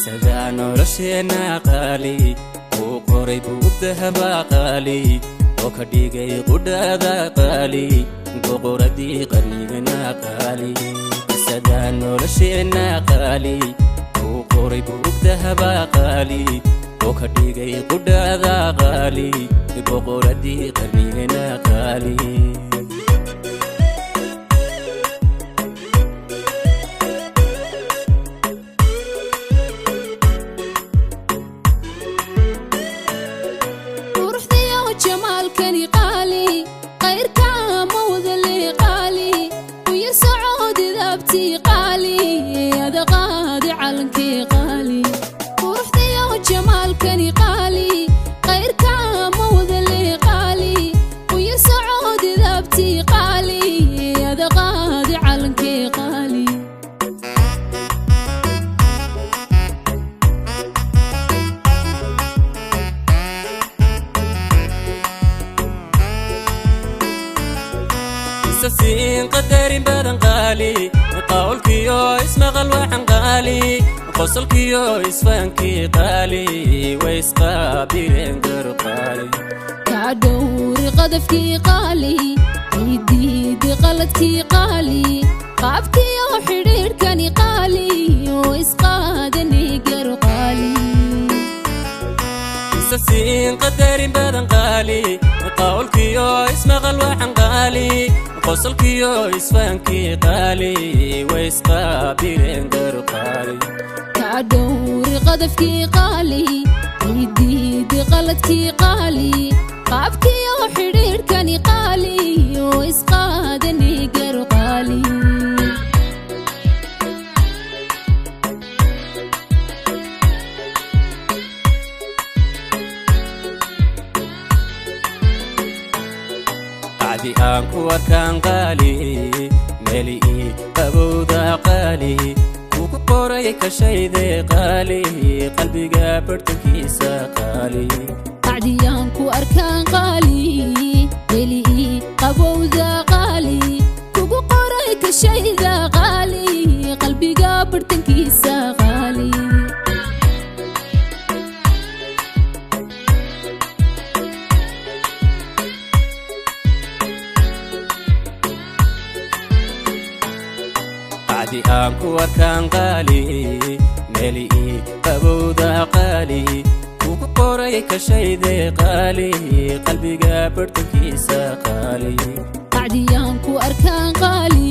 Sadaa nolosheenna qaali uu qoray buug dahaba qaali oo ka dhigay qudhaada qaali boqoradii qarnigana qaali. Sadaa nolosheenna qaali uu qoray buug dahaba qaali oo ka dhigay qudhaada qaali boqoradii qarnigana qaali. Quruxdiyo jamaalkani qaali, qayrka mawdale qaali, uyar socodidabtii qaali, adaqaadi calankii qaali. Quruxdiyo jamaalkani qaali, qayrka mawdale qaali, uyar socodidabtii qaali, adaqaadi calankii qaali. Isasiin qadarin badan qaali, qawlkiyo ismaqal waxan qaali, qosolkiyo isfahankii qaali, way isqaabileen gar qaali. Kaa dhowri qadafkii qaali, ciiddiidi qaladkii qaali, qaabkiyo xidhiidhkani qaali oo isqaadani garo qaali. Isasiin qadarin badan qaali, qawlkiyo ismaqal waxan qaali, qosolkiyo isfahankii qaali, way isqaabileen gar qaali. Kaa dhowri qadafkii qaali, ciiddiidi qaladkii qaali, qaabkiyo xidhiidhkani qaali oo isqaadani garo qaali. Qacdi aan ku arkaan qaali, meeli ii qabowda qaali, kugu qoray kashayde qaali, qalbiga bartankiisa qaali. Qacdiyaan ku arkaan qaali, welii qabowda qaali, kugu qoray kashayda qaali, qalbiga bartankiisa qaali. Qacdi aan ku arkaan qaali, meeli ii qabowda qaali, kugu qoray kashayde qaali, qalbiga bartankiisa qaali. Qacdiyaan ku arkaan qaali,